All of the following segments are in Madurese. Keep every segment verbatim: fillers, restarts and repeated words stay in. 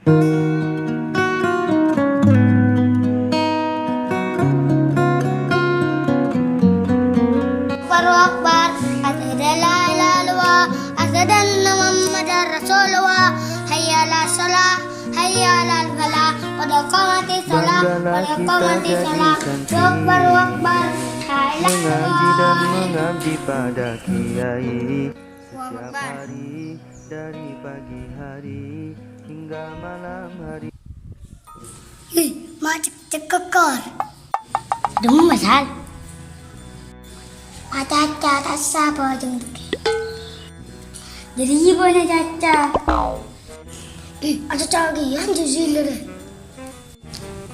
Allahu Akbar, asyhadu an la ilaha illallah, asyhadu anna Muhammadar Rasulullah, hayya 'alas shalah, hayya 'alal falah, qad qamatis shalah, qad qamatis shalah, Allahu Akbar, Allahu Akbar, la ilaha illallah. Mengaji dan mengabdi pada kiai. Allahu Akbar. Setiap hari, dari pagi hari hingga malam hari. Hi, ma' cek-cek kokor. Dum, Masal. Acaca, tassa, pojung dugi. Jadi, ibu na caca. Hi, acaca lagi, anjir, zilur.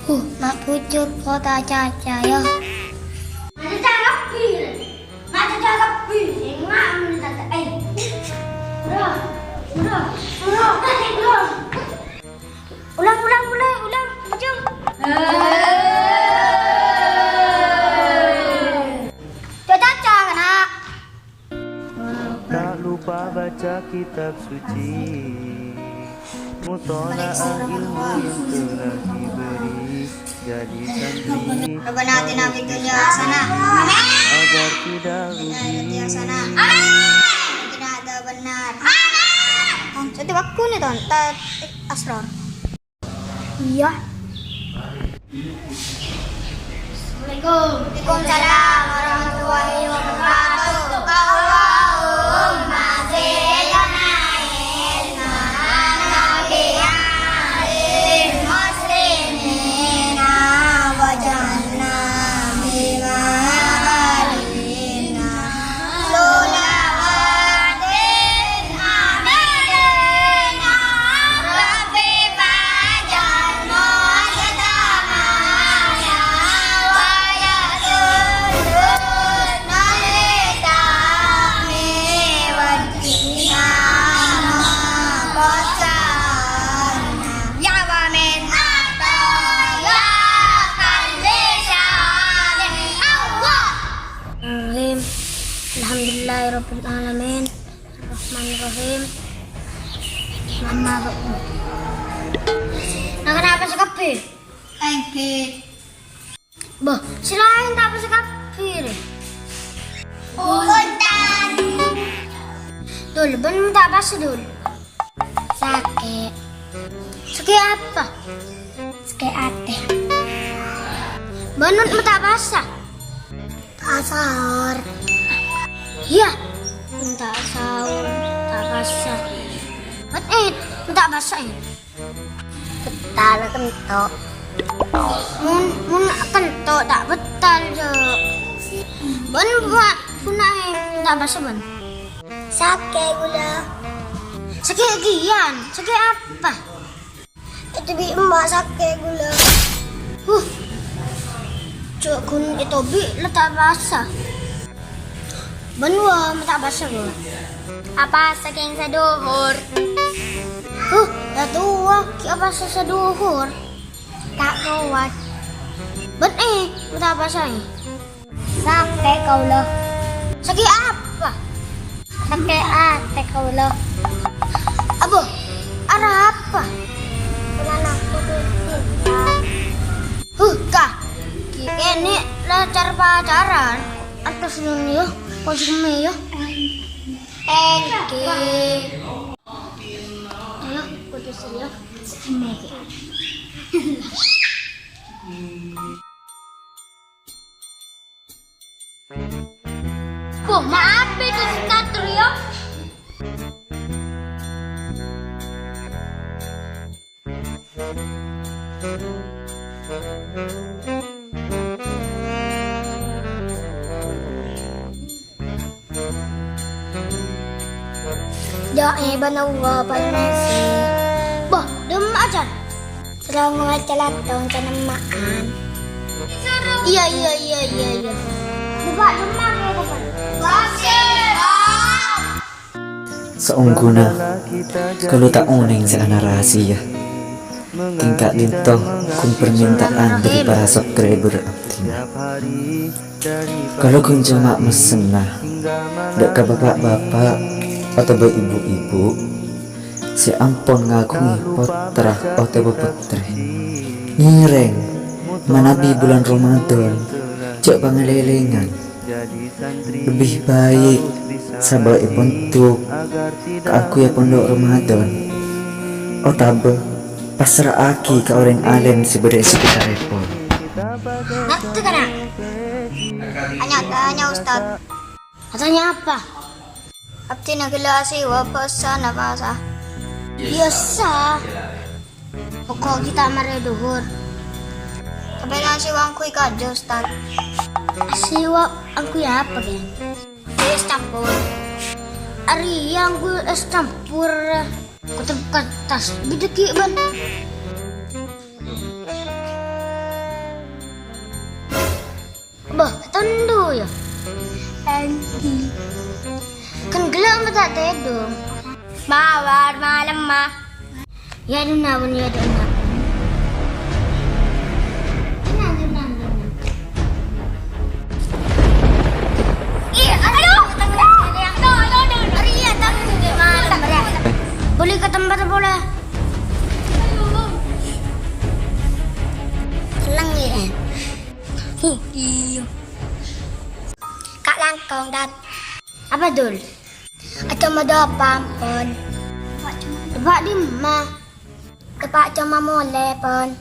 Huh, ma' bujur kota caca, ya. Ada cakep, Bil. Ada cakep, Bil. Enggak, menurut tante. Eh. Bro, bro, bro, bro. Ulang, ulang, ulang, ulang. Bujur. Caca, caca, kena. Tak lupa baca kitab suci, mutola'ah ilmu yang telah diberi, jadi santri. Rabbana atina fid dunya hasanah. Amin. Agar tidak rugi. Amin. Amin. Amin. Jadi waktu ni, Ton, ta-, Asror. Iya. Assalamualaikum. Waalaikumsalam warahmatullahi wabarakatuh. Allahumma shalli ala Muhammad wa ala ali Muhammad. Muslimina waj'alna bima Bismillahirrahmanirrahim. Alhamdulillahirabbil alamin. Rahmanirrahim. Mama, nah, kenapa sih kabeh? Lengket. Boh, selain tak apa sih kabeh, Re? Punten. Dul, ben tak pas, Dul. Sake'. Sake' apa? Sake' ate. Bân ta' pasa? Ta' saor. Iyâ, ta' saor, ta' pasa. Bân, eh, ta' pasa, eh. Bettal kento'. Mon, mon kento' ta' bettal, Jo. Bân, wa, ghuna, eh, ta' pasa, bân. Sake' ghulâ. Sake' ghiyan, sake' apa? Ètobi' emma' sake' ghulâ. Huh. Jhâ' ghun ètobi' la ta' pasa. Bân wa ma' ta' pasa, Bu. Apa sakèng sadhuhur? Huh, la towa, ghi' apa sa-, sadhuhur? Ta' kowat. Bân, eh, ma' ta' pasa, eh. Sake' kaulâ. Sake' apa? Sake' ate kaulâ. Abo, arapa? Kemana putus cinta? Huh, Kak. Ki-, kènè' la car-pacaran. Atos nun yo, kocek me yo. Engke. Ayo, putus yo. Engke. Bo, maaf, Bidadari Satrio. Jâ' è bân Allah pèlmèsè. Bo, dâmma, Jan. Soro ngoca' lantong can emma'an. Iyâ, iyâ, iyâ, iyâ, iyâ. Coba dâmma, Jan. Saongghuna kaulâ ta' onèng sè ana' rahasiya. Kèng ka'dinto ghun parmènta'an dhâri para subscriber abdhina. Kaulâ ghun coma messenna dâ' ka bapa'-bapa' otabâ ibu-ibu, sè ampon ngaghungè pottra otabâ pottrè. Ngèrèng, manabi bulân Ramadan, jhâ' pangalèlèngan. Lebbi bhâi sabâ èpondhuk kaangghuy è pondhuk Ramadan, otabâ passra'aghi ka orèng alèm sè bâdâ è sekitarèpon. Ngartè, kana'? Tanya-tanya, Ustaz. Tanya apa? Abdhina ghellâ' asèwa, bâsa napa sah? Iyâ, sah. Pokok ghi' ta' marè dhuhur. Tapè asèwa angghuy kajâ, Ustaz. Asèwa angghuy apa, Gèng? Es campur. Arèya angghuy es campur. Kotep kertas, bidhâ ghi' bân. Bâh, tendhu, yâ? Èngghi. Kan ghellâ' ma' ta' tèdung. Mawar malem, Ma. Yâ, dâ' enna', bân, yâ, dâ' enna'. Tenang, tenang, tenang. Iyâ, ayo. Ayo, ayo, ayo, ayo. Arèya, ta' malem, bâriyâ. Bâli ka tempat polè. Tenang, yâ. Huh, iyâ. Ka' langkong, Dad. Apa, Dul? Aja modâ apa, ampon. Dâpa' dimma? Dâpa' coma molè, pon.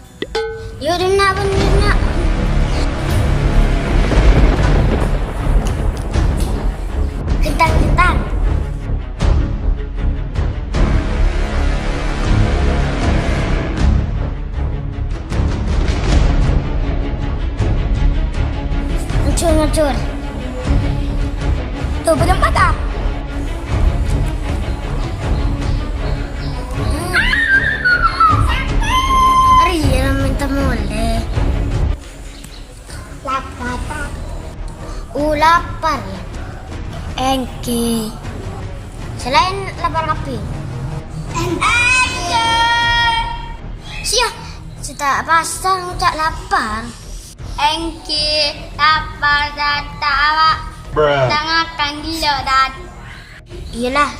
Yuk, dinna', pon, dinna'. Gentang, gentang. Ngancur, ngancur. Tuh, bâdâ empat, ah. Arèya mènta molè. Lapar, Pak. Oh, lapar, yâ? Èngghi. Sè laèn lapar kabbhi. Èngghi. Siyah, sè ta' pastè ngoca' lapar. Èngghi, lapar, Dad, ta' awa'. Bruh. Ta' ngakan ghellâ', Dad. Iyâlah.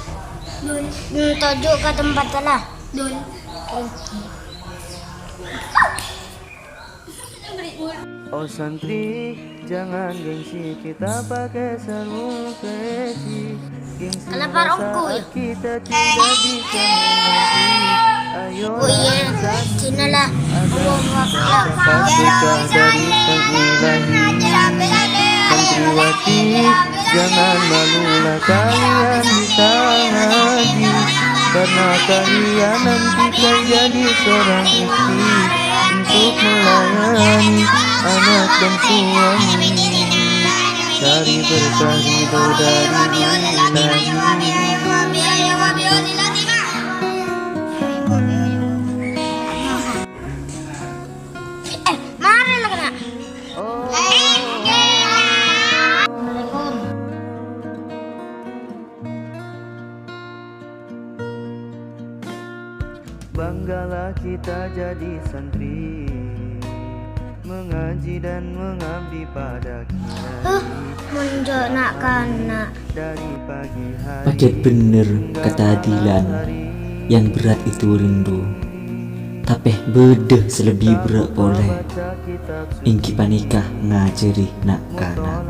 Dul. Hmm, toju' ka tempat lah. Dul. Èngghi. Oh santri, jangan gengsi, kita pakai sarung peci. Gengsi. Kenapa rokok, ya? Kita tidak bisa mengungsi. Ayo. Oh iya, sini lah. Allahu Akbar. Fatikah dari pagi lahir. Santriwati, jangan malulah kalian bisa ngaji. Karena kalian nanti kan jadi seorang istri untuk melayani anak dan suami. Cari berkah ridho dari Ilahi. Eh, mari lah, kena. Assalamualaikum. Banggalah kita jadi santri, mengaji dan mengabdi pada Kiai. Huh, mon jhâ' na'-kana'. Dari pagi hari. Pajhât bhender hingga katadilan malam hari. Yang berat itu rindu, tapè bâdâ sè lebbi berrâ' polè, èngghi panèka ngajhâri na'-kana'.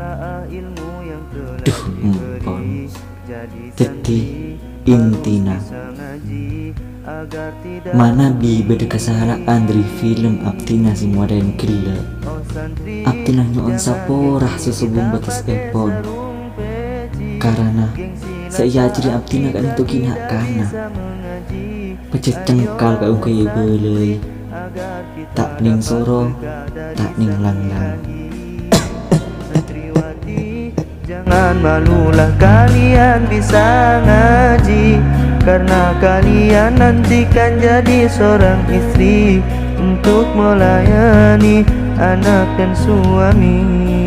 Duh, empon. Dhâddhi, intina, manabi bâdâ kasala'an dhâri film abdhina sè moḍè'èn ghellâ', abdhina nyo'on sapora sosobung bâtessèpon. Karana sè èajhâri abdhina ka'ḍinto ghi' na'-kana'. Pajhât cengkal kaangghuy èbâlâi. Ta' nèng soro, ta' nèng langlang. Jangan malulah kalian bisa ngaji, karena kalian nanti kan jadi seorang istri untuk melayani anak dan suami.